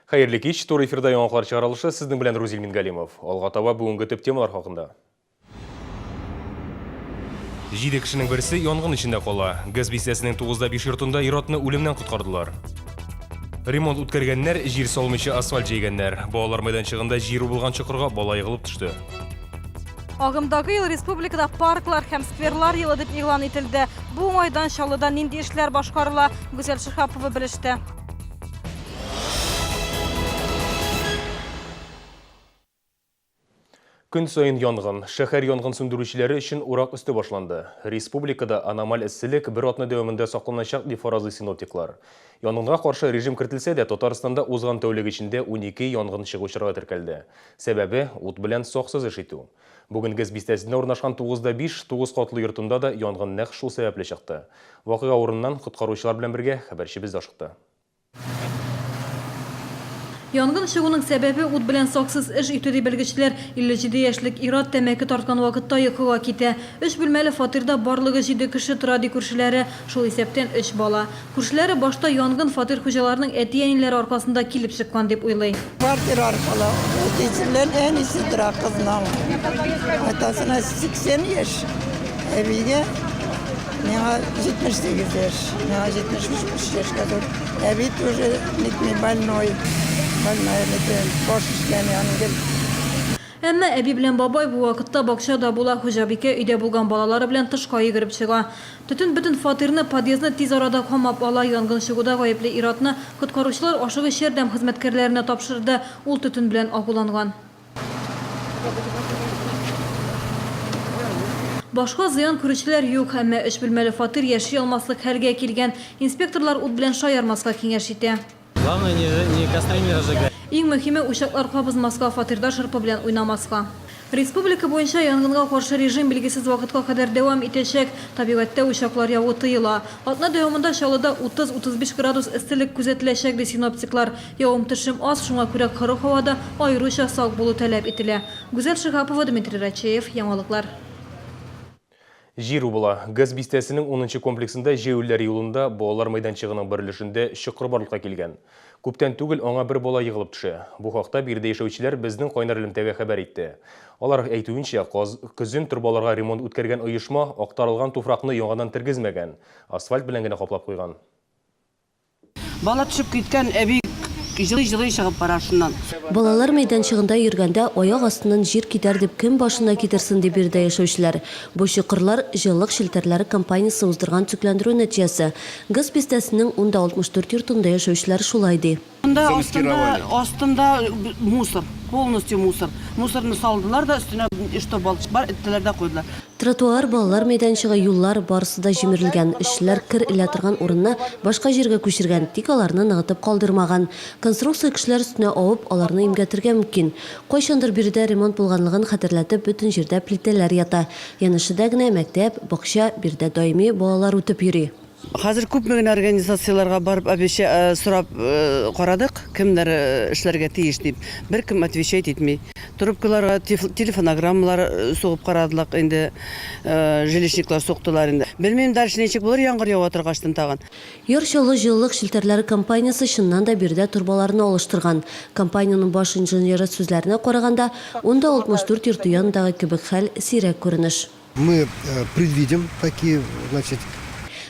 Хәерле кич, туры эфирда яңалыклар чыгарылышы, сезнең белән Рузил Мингалимов. Алга таба бүгенге төп темалар хакында. Җиде кешенең берсе янгын эчендә кала. ГЭС бистәсенең 9 да 5 йортында ир-атны үлемнән коткардылар. Ремонт үткәргәннәр, җир салмыйча асфальт җәйгәннәр. Балалар мәйданчыгында җир убылган чокырга бала егылып төште. Агымдагы ел республикада парклар һәм скверлар елы дип игълан ителде. Бу уңайдан Чаллыда нинди эшләр башкарыла, Гүзәл Шиһапова белеште. Көн саен янгын. Шәһәр янгын сүндерүчеләре өчен урак өсте башланды. Республикада аномаль эсселек бер атна дәвамында сакланачак, дип фаразлый синоптиклар. Янгынга каршы режим кертелсә дә, Татарстанда узган тәүлек эчендә 12 янгын чыгу очрагы теркәлде. Сәбәбе, ут белән саксыз эш итү. Бүген ГЭС бистәсендә урнашкан 9 да 5 тугыз катлы йортында да янгын нәкъ шул сәбәпле чыкты. Вакыйга урыныннан коткаручылар белән бергә хәбәрчебез дә ашыкты. Янгын чыгуның сәбәбе ут белән саксыз эш итү, ди белгечләр. 57 яшьлек ир-ат тәмәке тарткан вакытта йокыга китә. Өч бүлмәле фатирда барлыгы җиде кеше тора, ди күршеләре, шул исәптән өч бала. Күршеләре башта янгын фатир хуҗаларының әти-әниләре аркасында килеп чыккан дип уйлый. Квартира аркылы әтисе белән әнисе тора кызның. Атасына 80 яшь, әбигә миңа 78 яшь, миңа 73 яшькә зур. Әби тоже нитми больной, больная нитми, баш эшләми аның гел. Әмма әби белән бабай бу вакытта бакчада була, хуҗабикә өйдә булган балалары белән тышка йөгереп чыга. Төтен бөтен фатирны, подъездны тиз арада камап ала. Янгын чыгуда гаепле ир-атны коткаручылар ашыгыч ярдәм хезмәткәрләренә тапшырды. Ул төтен белән агуланган. Башка зыян күрүчеләр юк, әмма өч бүлмәле фатир яши алмаслык хәлгә килгән. Инспекторлар ут белән шаярмаска киңәш итә. Главное, не, не костры не разжигать. Иң мөһиме, учаклар кабызмаска, фатирда шырпы белән уйнамаска. Республика буенча янгынга каршы режим билгесез вакытка кадәр дәвам итәчәк. Табигатьтә учаклар ягу тыела. Атна дәвамында Чаллыда 30-35 градус эсселек күзәтеләчәк, ди синоптиклар. Явым-төшем аз, шуңа күрә коры һавада аеруча сак булу таләп ителә. Гүзәл Шиһапова, Дмитрий Рачеев, Яңалыклар. Җир убыла. ГЭС бистәсенең 10 комплексында җәяүлеләр юлында балалар мәйданчыгының бер өлешендә чокыр барлыкка килгән. Күптән түгел аңа бер бала егылып төшә. Бу хакта биредә яшәүчеләр безнең кайнар элемтәгә хәбәр итте. Алар әйтүенчә, көзен торбаларга ремонт үткәргән оешма актарылган туфракны яңадан тергезмәгән, асфальт белән генә каплап куйган. Бала төшеп киткән, әби җылый-җылый чыгып бара шуннан. Балалар мәйданчыгында йөргәндә аяк астыннан җир китәр дип кем башына китерсен, ди биредә яшәүчеләр. Бу чокырлар, җылылык челтәрләре компаниясе уздырган төзекләндерү нәтиҗәсе. ГЭС бистәсенең 10 да 64 йортында яшәүчеләр шулай ди. Монда астында, астында мусор, полностью мусор. Мусорны салдылар да, өстенә что балчык бар, эттеләр дә куйдылар. Тротуар, балалар мәйданчыгы, юллар, барысы да җимерелгән. Эшчеләр кер элә торган урынны башка җиргә күчергән, тик аларны ныгытып калдырмаган. Конструкция кешеләр өстенә авып, аларны имгәтергә мөмкин. Кайчандыр биредә ремонт булганлыгын хәтерләтеп, бөтен җирдә плитәләр ята. Янәшәдә генә мәктәп, бакча, биредә даими балалар үтеп йөри. Хәзер күпме генә организацияләргә барып обеща сорап карадык, кемнәр эшләргә тиеш дип. Беркем отвечать итми. Трубкаларга телефонограммалар сугып карадылык инде, жилищниклар суктылар инде. Белмим, дальше ничек булыр, яңгыр ява торгачтын тагын. Яр Чаллы җылылык челтәрләре компаниясе чыннан да биредә торбаларны алыштырган. Компаниянең баш инженеры сүзләренә караганда, 10 да 64 йорты янындагы кебек хәл сирәк күренеш. Мы предвидим такие, значит.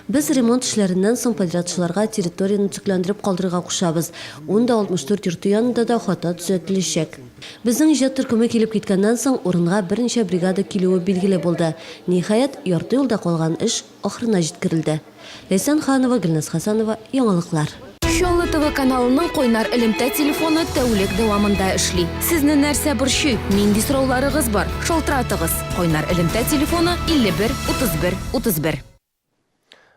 Без ремонт эшләреннән соң подрядчыларга территорияне төзекләндереп калдырырга кушабыз. 10 да 64 йорты янында да хата төзәтеләчәк. Безнең иҗат төркеме килеп киткәннән соң, урынга берничә бригада килүе билгеле булды. Ниһаять, ярты юлда калган эш ахырына җиткерелде. Ләйсән Ханова, Гөлназ Хәсәнова, Яңалыклар. Чаллы ТВ каналының кайнар элемтә телефоны тәүлек дәвамында эшли. Сезне нәрсә борчый, нинди сорауларыгыз бар? Шалтыратыгыз. Кайнар элемтә телефоны 51 31 31.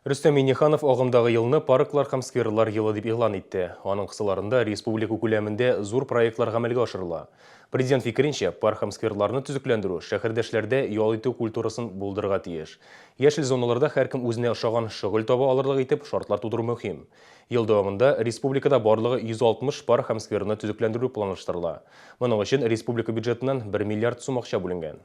Рөстәм Миңнеханов агымдагы елны парклар һәм скверлар елы дип игълан итте. Аның кысаларында республика күләмендә зур проектлар гамәлгә ашырыла. Президент фикеренчә, парк һәм скверларны төзекләндерү шәһәрдәшләрдә ял итү культурасын булдырырга тиеш. Яшел зоналарда һәркем үзенә ошаган шөгыль таба алырлык итеп шартлар тудыру мөһим. Ел дәвамында республикада барлыгы 160 парк һәм скверны төзекләндерү планлаштырыла. Моның өчен республика бюджетыннан 1 миллиард сум акча бүленгән.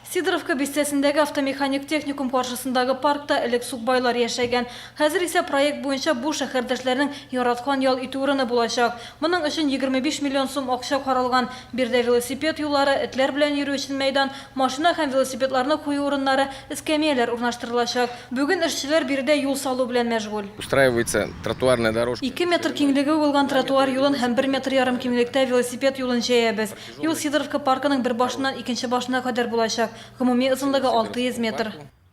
Сидоровка бистәсендәге автомеханик техникум каршысындагы паркта элек сукбайлар яшәгән. Хәзер исә проект буенча бу шәһәрдәшләрнең яраткан ял итү урыны булачак. Моның өчен 25 миллион сум акча каралган. Биредә велосипед юллары, этләр белән йөрү өчен мәйдан, машина һәм велосипедларны кую урыннары, эскәмияләр урнаштырылачак. Бүген эшчеләр биредә юл салу белән мәшгуль. Устраивается тротуарная дорожка. Ике метр киңлеге булган тротуар юлын һәм бер метр ярым киңлектә велосипед юлын җәябез. Юл Сидоровка паркының бер башыннан икенче башына кадәр булачак, гомуми озынлыгы 600 метр.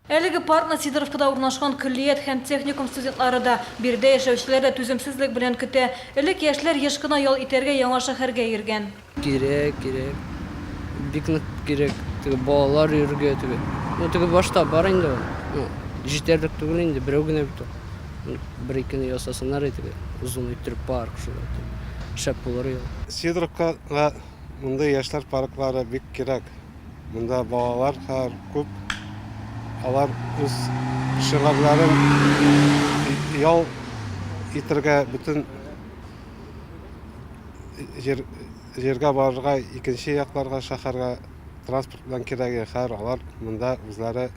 Әлеге паркны Сидоровкада урнашкан көллият һәм техникум студентлары да, биредә яшәүчеләр дә түземсезлек белән көтә. Элек яшьләр еш кына ял итәргә яңа шәһәргә йөргән. Кирәк, кирәк. Бик нык кирәк. Теге балалар йөрергә теге. Ну, теге башта бар инде ул. Ну, җитәрлек түгел инде, берәү генә бит ул. Бер-икене ясасыннар иде, озын иттереп парк шулай итеп. Шәп булыр иде. Сидоровкага мондый яшьләр парклары бик кирәк. Монда балалар хәзер күп. Алар үз шөгыльләрен ял итергә бөтен җир, җиргә барырга, икенче якларга, шәһәргә транспорт белән кирәге. Хәзер алар монда үзләре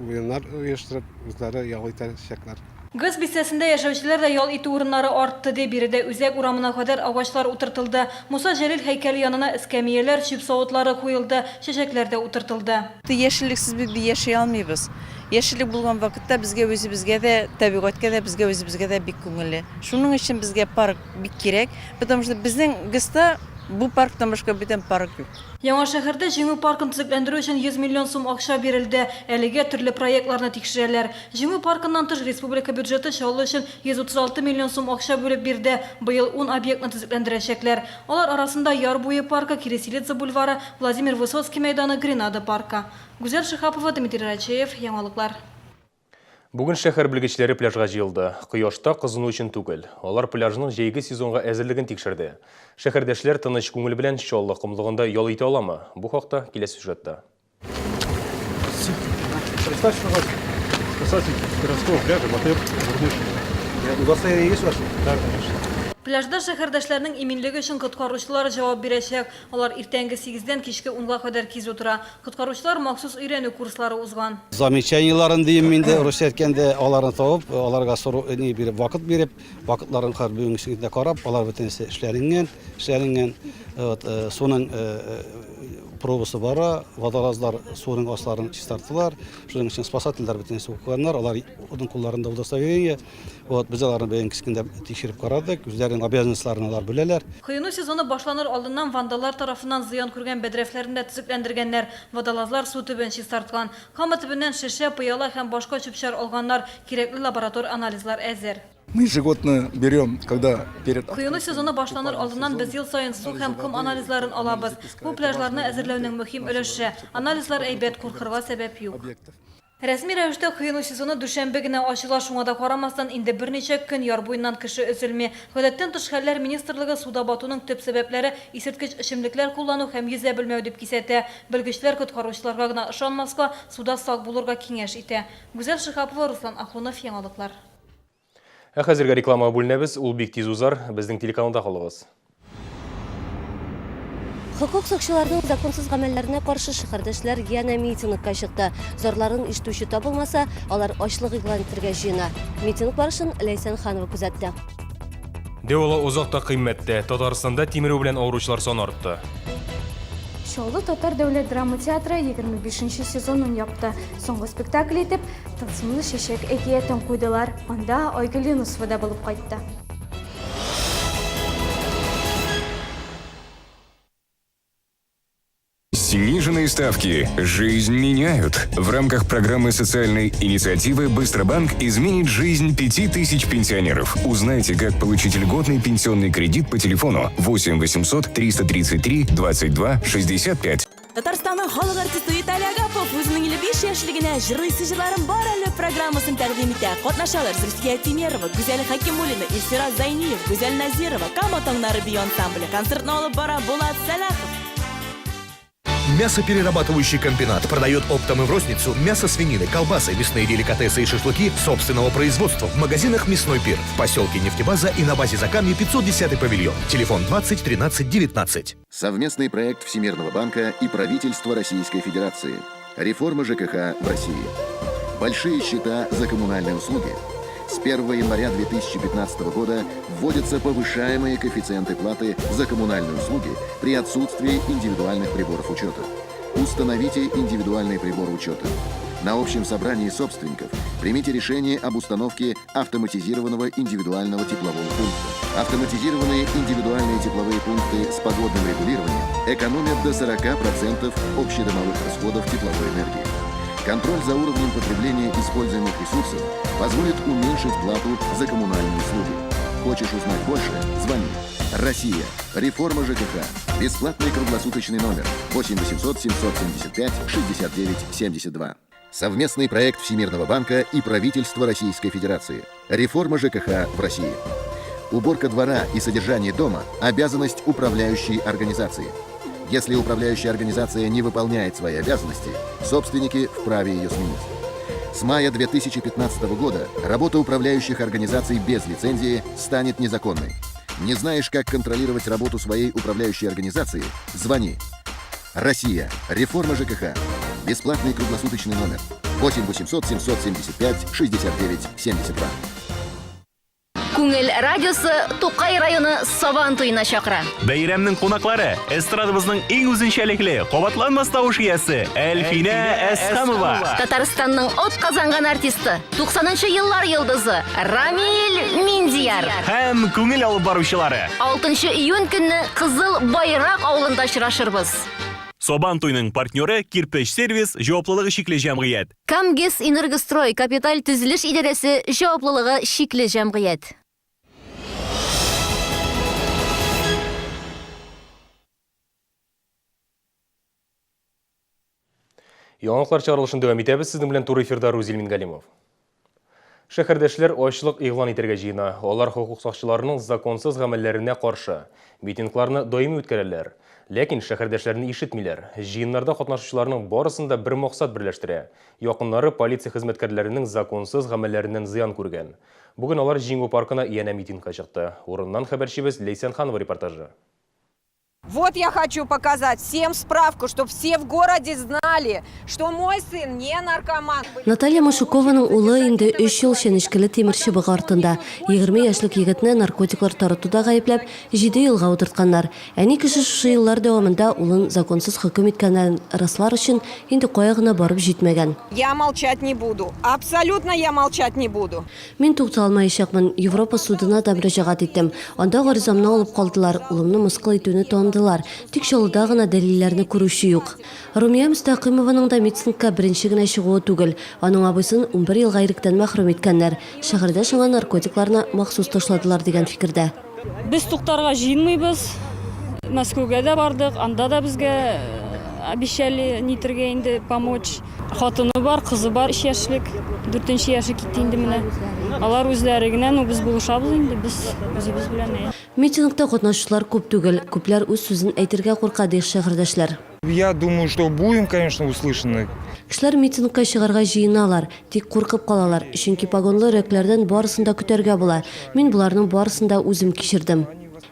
уеннар оештырып, үзләре ял итәчәкләр. ГЭС бистәсендә яшәүчеләр дә ял итү урыннары артты, ди. Биредә үзәк урамына кадәр агачлар утыртылды. Муса Җәлил һәйкәле янына эскәмияләр, чүп савытлары куелды, чәчәкләр дә утыртылды. Яшеллексез без яши алмыйбыз. Яшеллек булган вакытта безгә үзебезгә дә, табигатькә дә, безгә үзебезгә дә бик күңелле. Шуның өчен безгә парк бик кирәк, потому что безнең ГЭСта бу парктан башка бүтән парк юк. Яңа шәһәрдә Җиңү паркын төзекләндерү өчен 100 миллион сум акча бирелде. Әлегә төрле проектларны тикшерәләр. Җиңү паркыннан тыш, республика бюджеты Чаллы өчен 136 миллион сум акча бүлеп бирде. Быел ун объектны төзекләндерәчәкләр. Алар арасында Яр буе паркы, Киреселидзе бульвары, Владимир Высоцкий мәйданы, Гренада паркы. Гүзәл Шиһапова, Дмитрий Рачеев, Яңалыклар. Бүген шәһәр белгечләре пляжга җыелды. Кояшта кызыну өчен түгел. Алар пляжның җәйге сезонга әзерлеген тикшерде. Шәһәрдәшләр тыныч күңел белән Чаллы комлыгында ял итә аламы? Бу хакта киләсе сюжетта. Представьте, что у вас спасатель городского пляжа Батыр Бурдышев. Удостоверение есть ваше? Да, конечно. Пляжда шәһәрдәшләрнең иминлеге өчен коткаручылар җавап бирәчәк. Алар иртәнге сигездән кичке унга кадәр кизү тора. Коткаручылар махсус өйрәнү курслары узган. Замечаниеларын дием инде, русча әйткәндә, аларны табып, аларга сору ни биреп, вакыт биреп, вакытларын хәзер бүгенге көндә карап, алар бөтенесе эшләренгән, эшләренгән. Вот, суның пробасы бара, водолазлар суның асларын чистарттылар. Шуның өчен спасательләр бөтенесе укыганнар, алар аның кулларында удостоверение. Вот, без аларны бүгенге көндә тикшереп карадык, үзләренең обязанностьларын алар беләләр. Коену сезоны башланыр алдыннан вандаллар тарафыннан зыян күргән бәдрәфләрне дә төзекләндергәннәр. Водолазлар су төбен чистарткан. Кама төбеннән шешә, пыяла һәм башка чүп-чар алганнар. Кирәкле лаборатор анализлар әзер. Мы ежегодно берем, когда перед Коену сезоны башланыр алдыннан без ел саен су һәм ком анализларын алабыз. Бу пляжларны әзерләүнең мөһим өлеше. Анализлар әйбәт, куркырга сәбәп юк. Рәсми рәвештә коену сезоны дүшәмбе генә ачыла, шуңа да карамастан, инде берничә көн яр буеннан кеше өзелми. Гадәттән тыш хәлләр министрлыгы суда батуның төп сәбәпләре исерткеч эчемлекләр куллану һәм йөзә белмәү дип кисәтә. Белгечләр коткаручыларга гына ышанмаска, суда сак булырга киңәш итә. Гүзәл Шиһапова, Руслан Ахунов, Яңалыклар. Ә хәзергә рекламага бүленәбез, ул бик тиз узар. Безнең телеканалда калыгыз. Хокук сакчыларының законсыз гамәлләренә каршы шәһәрдәшләр янә митингка чыкты. Зарларын ишетүче табылмаса, алар ачлык игълан итәргә җыена. Митинг барышын Ләйсән Ханова күзәтте. Дәвалау озак та кыйммәт тә. Татарстанда тимерү белән авыручылар саны артты. Чаллы татар дәүләт драма театры 25 нче сезонын япты. Соңгы спектакль итеп Тылсымлы чәчәк әкиятен куйдылар. Анда Айгөл Юнысова да булып кайтты. Сниженные ставки жизнь меняют. В рамках программы социальной инициативы «Быстробанк» изменит жизнь 5000 пенсионеров. Узнайте, как получить льготный пенсионный кредит по телефону 8 800 333 22 65. Татарстанның халык артисты Виталий Агапов үзенең 55 яшьлегенә Җырлыйсы җырларым бар әле программасын тәкъдим итә. Катнашалар Зөлфия Тимерова, Гүзәл Хәкимуллина, Илфира Зайниев, Гүзәл Назирова, Кама таңнары бию ансамбле. Концертны алып бара Булат Сәлахов. Мясоперерабатывающий комбинат продает оптом и в розницу мясо свинины, колбасы, мясные деликатесы и шашлыки собственного производства в магазинах «Мясной пир» в поселке Нефтебаза и на базе Закамье 510 павильон. Телефон 20 13 19. Совместный проект Всемирного банка и правительства Российской Федерации. Реформа ЖКХ в России. Большие счета за коммунальные услуги. С 1 января 2015 года вводятся повышаемые коэффициенты платы за коммунальные услуги при отсутствии индивидуальных приборов учета. Установите индивидуальный прибор учета. На общем собрании собственников примите решение об установке автоматизированного индивидуального теплового пункта. Автоматизированные индивидуальные тепловые пункты с погодным регулированием экономят до 40% общедомовых расходов тепловой энергии. Контроль за уровнем потребления используемых ресурсов позволит уменьшить плату за коммунальные услуги. Хочешь узнать больше? Звони. Россия. Реформа ЖКХ. Бесплатный круглосуточный номер 8 800 775 69 72. Совместный проект Всемирного банка и правительства Российской Федерации. Реформа ЖКХ в России. Уборка двора и содержание дома – обязанность управляющей организации. Если управляющая организация не выполняет свои обязанности, собственники вправе ее сменить. С мая 2015 года работа управляющих организаций без лицензии станет незаконной. Не знаешь, как контролировать работу своей управляющей организации? Звони. Россия. Реформа ЖКХ. Бесплатный круглосуточный номер 8 800 775 69 72. Күңел радиосы Тукай районы Сабан туена чакыра. Бәйрәмнең кунаклары эстрадабызның иң үзенчәлекле, кабатланмас тавыш иясе Әлфинә Әсхәмова. Татарстанның атказанган артисты, 90 нчы еллар йолдызы Рамил Миндияр. Һәм күңел алып баручылары. 6 июнь көнне Кызыл Байрак авылында очрашырбыз. Сабан туйның партнеры Кирпеч сервис җаваплылыгы чикле җәмгыять. Камгэс Энергострой капиталь төзелеш идарәсе җаваплылыгы чикле җәмгыять. Яңалыклар чыгарылышын дәвам итәбез. Сезнең белән туры эфирда Рузил Мингалимов. Шәһәрдәшләр ачлык игълан итәргә җыена. Алар хокук сакчыларының законсыз гамәлләренә каршы. Митингларны даими үткәрәләр. Ләкин шәһәрдәшләрне ишетмиләр. Җыеннарда катнашучыларның барысын да бер максат берләштерә. Якыннары полиция хезмәткәрләренең законсыз гамәлләреннән зыян күргән. Бүген алар Җиңү паркына янә митингка чыкты. Урыннан хәбәрчебез Ләйсән Ханова репортажы. Вот я хочу показать всем справку, чтобы все в городе знали, что мой сын не наркоман. Наталья Машукованың улы инде өч ел чәнечкеле тимерчыбык артында. 20 яшьлек егетне наркотиклар таратуда гаепләп, җиде елга утыртканнар. Әни кеше шушы еллар дәвамында улын законсыз хөкем иткәннәрен раслар өчен инде кая гына барып җитмәгән. Я молчать не буду. Абсолютно я молчать не буду. Мин туктый алмаячакмын, Европа судына да мөрәҗәгать иттем. Анда гаризамны алып калдылар, улымны мыскыл итүне таныдылар. Тик Чаллыда гына дәлилләрне күрүче юк. Румия Мөстәкыймованың да митингка беренче генә чыгуы түгел. Аның абыйсын 11 елга иректән мәхрүм иткәннәр. Шәһәрдәш аңа наркотикларны махсус ташладылар дигән фикердә. Без туктарга җыенмыйбыз. Мәскәүгә дә бардык, анда да безгә обещали нитергә инде помочь. Хатыны бар, кызы бар, өч яшьлек, дүртенче яше китте инде менә. Алар үзләре генә, ну без булышабыз инде, без үзебез белән. Әйе. Митингта катнашучылар күп түгел, күпләр үз сүзен әйтергә курка, ди шәһәрдәшләр. Я думаю, что будем, конечно, услышаны. Кешеләр митингка чыгарга җыеналар, тик куркып калалар, чөнки погонлы өрәкләрдән барысын да көтәргә була. Мин боларның барысын да үзем кичердем.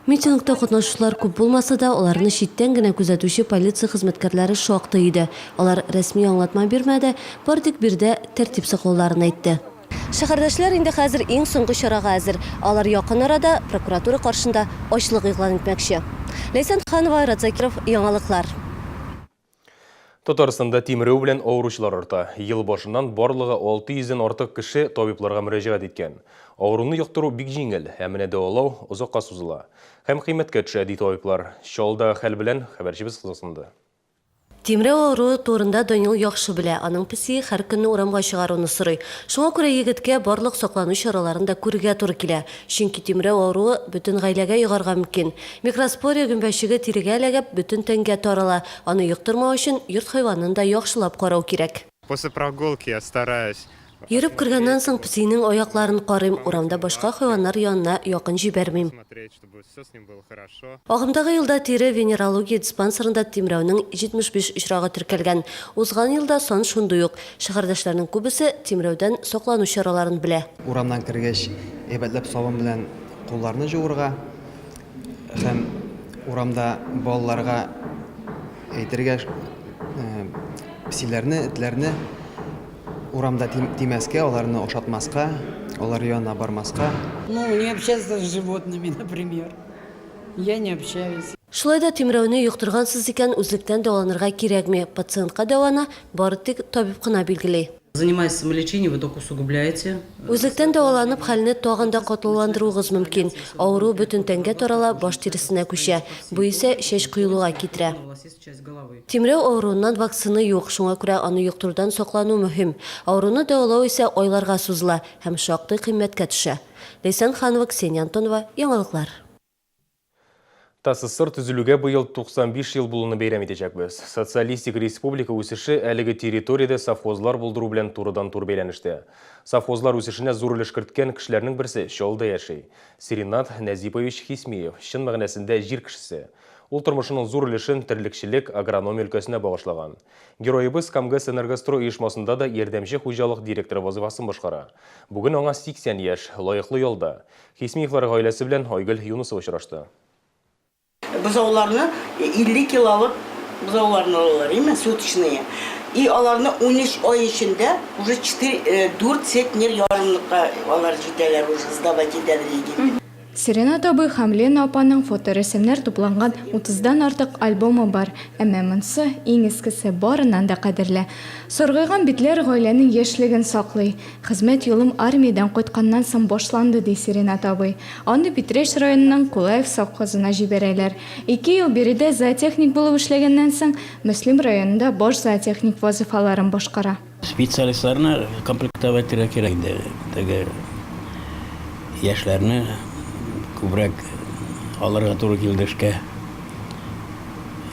Митингта катнашучылар күп булмаса да, аларны читтән генә күзәтүче полиция хезмәткәрләре шактый иде. Алар рәсми аңлатма бирмәде, бары тик биредә тәртип саклауларын әйтте. Шәһәрдәшләр инде хәзер иң соңгы чарага әзер. Алар якын арада прокуратура каршында ачлык игълан итмәкче. Ләйсән Ханова, Айрат Закиров, Яңалыклар. Татарстанда тимерәү белән авыручылар арта. Ел башыннан барлыгы 600 дән артык кеше табибларга мөрәҗәгать иткән. Авыруны йоктыру бик җиңел, ә менә дәвалау озакка сузыла. Һәм кыйммәткә төшә, ди табиблар. Чаллыдагы хәл белән хәбәрчебез кызыксынды. Тимрәү авыруы турында Данил яхшы белә, аның песие һәр көнне урамга чыгаруны сорый. Шуңа күрә егеткә барлык саклану чараларын да күрергә туры килә. Чөнки тимрәү авыруы бөтен гаиләгә йогарга мөмкин. Микроспория гөмбәчеге тирегә эләгеп, бөтен тәнгә тарала. Аны йоктырмау өчен йорт хайванын да яхшылап карау кирәк. После прогулки я стараюсь. Йөреп кергәннән соң песинең аякларын карыйм, урамда башка хайваннар янына якын җибәрмим. Агымдагы елда тире-венерология диспансерында тимрәүнең 75 очрагы теркәлгән. Узган елда сан шундый ук. Шәһәрдәшләрнең күбесе тимрәүдән саклану чараларын белә. Урамнан кергәч, әйбәтләп сабын белән кулларны җуырга һәм урамда балаларга әйтергә, песиләрне, этләрне Урамда тимәскә, аларны ашатмаска, алар янына бармаска. Ну, не общаться с животными, например. Я не общаюсь. Шулай да тимрәүне йоктыргансыз икән, үзлектән дәваланырга кирәкми. Пациентка дәваны бары тик табиб кына билгели. Занимаясь самолечением, вы только усугубляете. Үзлектән дәваланып, хәлне тагын да катлауландыруыгыз мөмкин. Авыру бөтен тәнгә тарала, баш тиресенә күчә. Бу исә чәч коелуга китерә. Тимрәү авыруыннан вакцина юк, шуңа күрә аны йоктырудан саклану мөһим. Авыруны дәвалау исә айларга сузыла һәм шактый кыйммәткә төшә. Ләйсән Ханова, Ксения Антонова, Яңалыклар. ТАССР төзелүгә быел 95 ел булуны бәйрәм итәчәкбез. Социалистик республика үсеше әлеге территориядә совхозлар булдыру белән турыдан-туры бәйләнештә. Совхозлар үсешенә зур өлеш керткән кешеләрнең берсе Чаллыда яши. Сиринат Нәзипович Хисмиев, чын мәгънәсендә җир кешесе. Ул тормышының зур өлешен терлекчелек, агрономия өлкәсенә багышлаган. Героебыз КамГЭС-Энергострой оешмасында да ярдәмче хуҗалык директоры вазыйфасын башкара. Бүген аңа 80 яшь, лаеклы ялда. Хисмиевлар гаиләсе белән Айгөл Юнысова очрашты. Бозауларны 50 килолык бозауларны алалар, именно суточные. И аларны 13 ай эчендә уже четыре, дүрт центнер ярымлыкка алар җитәләр уже, сдавать итәләр егет. Сиренат абый һәм Лена апаның фоторәсемнәр тупланган утыздан артык альбомы бар. Әмма монсы, иң искесе, барыннан да кадерле. Саргайган битләр гаиләнең яшьлеген саклый. Хезмәт юлым армиядән кайтканнан соң башланды, ди Сиренат абый. Аны Питрәч районының Кулаев совхозына җибәрәләр. Ике ел биредә зоотехник булып эшләгәннән соң, Мөслим районында баш зоотехник вазыйфаларын башкара. Специалистларны комплектовать итәргә кирәк инде. Теге яшьләрне күбрәк алырга туры килде эшкә.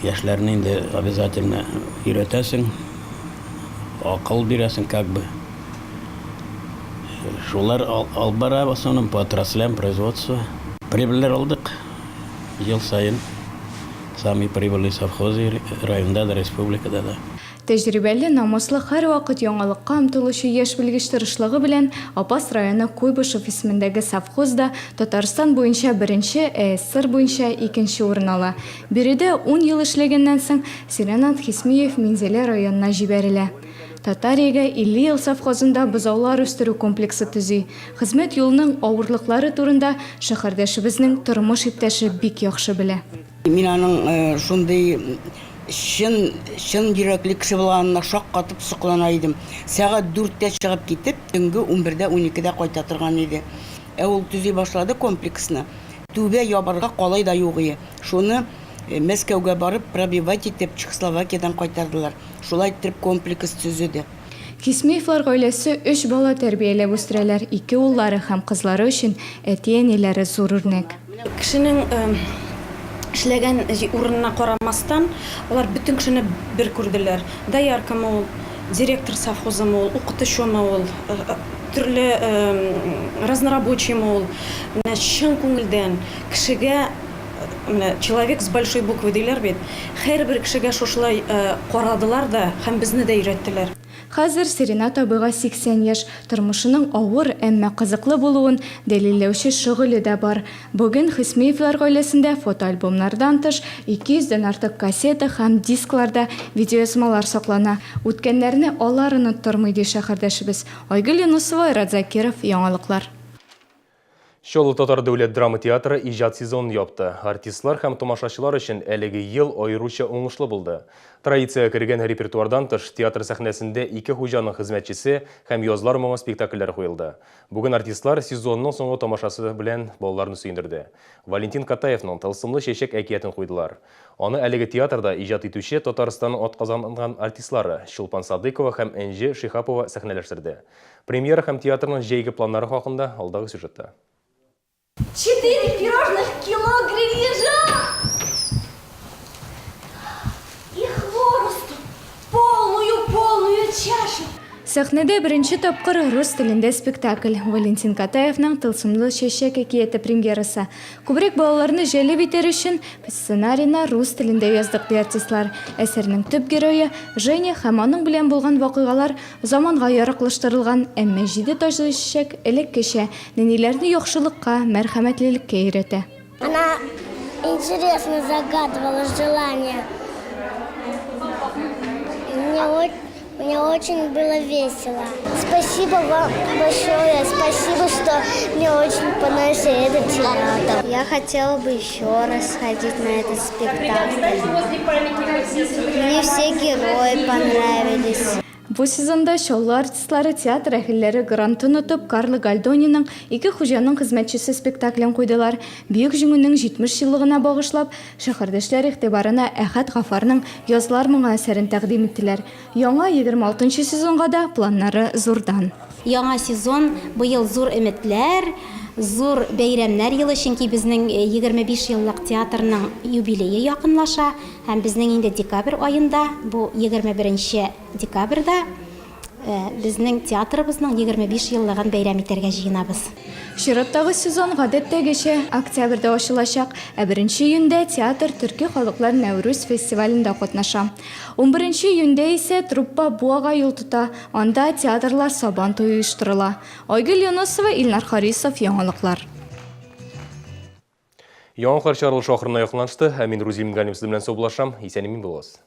Яшьләрне инде обязательно өйрәтәсең, акыл бирәсең как бы. Шулар алып бара в основном по отраслям производства. Прибыльләр алдык ел саен. Самый прибыльный совхозы районда да, республикада да. Тәҗрибәле, намуслы, һәрвакыт яңалыкка омтылучы яшь белгеч тырышлыгы белән Апас районы Куйбышев исемендәге совхоз да Татарстан буенча беренче, ә СССР буенча икенче урын ала. Биредә ун ел эшләгәннән соң, Сиренат Хисмиев Минзәлә районына җибәрелә. Татариягә 50 ел совхозында бозаулар үстерү комплексы төзи. Хезмәт юлының авырлыклары турында шәһәрдәшебезнең тормыш иптәше бик яхшы белә. Мин аның шундый чын, чын йөрәкле кеше булганына шаккатып соклана идем. Сәгать дүрттә чыгып китеп, төнге унбердә, уникедә кайта торган иде. Ә ул төзи башлады комплексны. Түбә ябарга калай да юк ие. Шуны Мәскәүгә барып, пробивать итеп, Чехословакиядән кайтардылар. Шулай иттереп комплекс төзеде. Хисмиевлар гаиләсе өч бала тәрбияләп үстерәләр, ике уллары һәм кызлары өчен әти-әниләре зур үрнәк. Кешенең эшләгән урынына карамастан, алар бөтен кешене бер күрделәр. Дояркамы ул, директор совхозымы ул, укытучымы ул, төрле разнорабочиймы ул, менә чын күңелдән кешегә Менә человек с большой буквы диләр бит. Һәрбер кешегә шушылай карадылар да һәм безне дә өйрәттеләр. Хәзер Сиринат абыйга 80 яшь. Тормышының авыр, әмма кызыклы булуын дәлилләүче шөгыле дә бар. Бүген Хөсмиевлар гаиләсендә фотоальбомнардан тыш, 200 дән артык кассета һәм дискларда видеоязмалар саклана. Үткәннәрне алар оныттырмый, ди шәһәрдәшебез. Айгөл Юнысова, Айрат Закиров, Яңалыклар. Чаллы татар дәүләт драма театры иҗат сезонын япты. Артистлар һәм тамашачылар өчен әлеге ел аеруча уңышлы булды. Традициягә кергән репертуардан тыш, театр сәхнәсендә Ике хуҗаның хезмәтчесе һәм Язлар моңы спектакльләре куелды. Бүген артистлар сезонның соңгы тамашасы белән балаларны сөендерде. Валентин Катаевның Тылсымлы чәчәк әкиятен куйдылар. Аны әлеге театрда иҗат итүче Татарстанның атказанган артистлары Чулпан Садыйкова һәм Энҗе Шиһапова сәхнәләштерде. Премьера һәм театрның җәйге планнары хакында алдагы сюжетта. Четыре пирожных кило грильяжа и хворосту полную-полную чашу. Сәхнәдә беренче тапкыр рус телендә спектакль, Валентин Катаевның Тылсымлы чәчәк әкияте премьерасы. Күбрәк балаларны җәлеп итәр өчен, сценарийны рус телендә яздык, ди артистлар. Әсәрнең төп герое, Женя һәм аның белән булган вакыйгалар заманга яраклаштырылган, әмма Җиде таҗлы чәчәк элеккечә, нәниләрне яхшылыкка, мәрхәмәтлелеккә өйрәтә. Она интересно загадывала желание. Мне, мне очень было весело. Спасибо вам большое. Спасибо, что мне очень понравился этот театр. Я хотела бы еще раз сходить на этот спектакль. Мне все герои понравились. Бу сезонда Чаллы артистлары театр әһелләре грантын отып, Карло Гальдониның Ике хуҗаның хезмәтчесе спектаклен куйдылар. Бөек Җиңүнең 70 еллыгына багышлап, шәһәрдәшләр игътибарына Әхәт Гафарның Язлар моңы әсәрен тәкъдим иттеләр. Яңа 26 нчы сезонга да планнары зурдан. Яңа сезон быел зур өметләр, зур бәйрәмнәр елы, чөнки безнең 25 еллык театрның юбилее якынлаша. Һәм безнең инде декабрь аенда, бу 21 нче декабрьдә, безнең театрыбызның 25 еллыгын бәйрәм итәргә җыенабыз. Чираттагы сезон, гадәттәгечә, октябрьдә ачылачак, ә беренче июньдә театр Төрки халыклар Нәүрүз фестивалендә катнаша. Унберенче июньдә исә труппа Буага юл тота, анда театрлар Сабан туе оештырыла. Айгөл Юнысова, Илнар Харисов, Яңалыклар. Яңалыклар чыгарылышы ахырына якынлашты. Ә мин Рузил Мингалимов сезнең белән саубуллашам. Исән-имин булыгыз.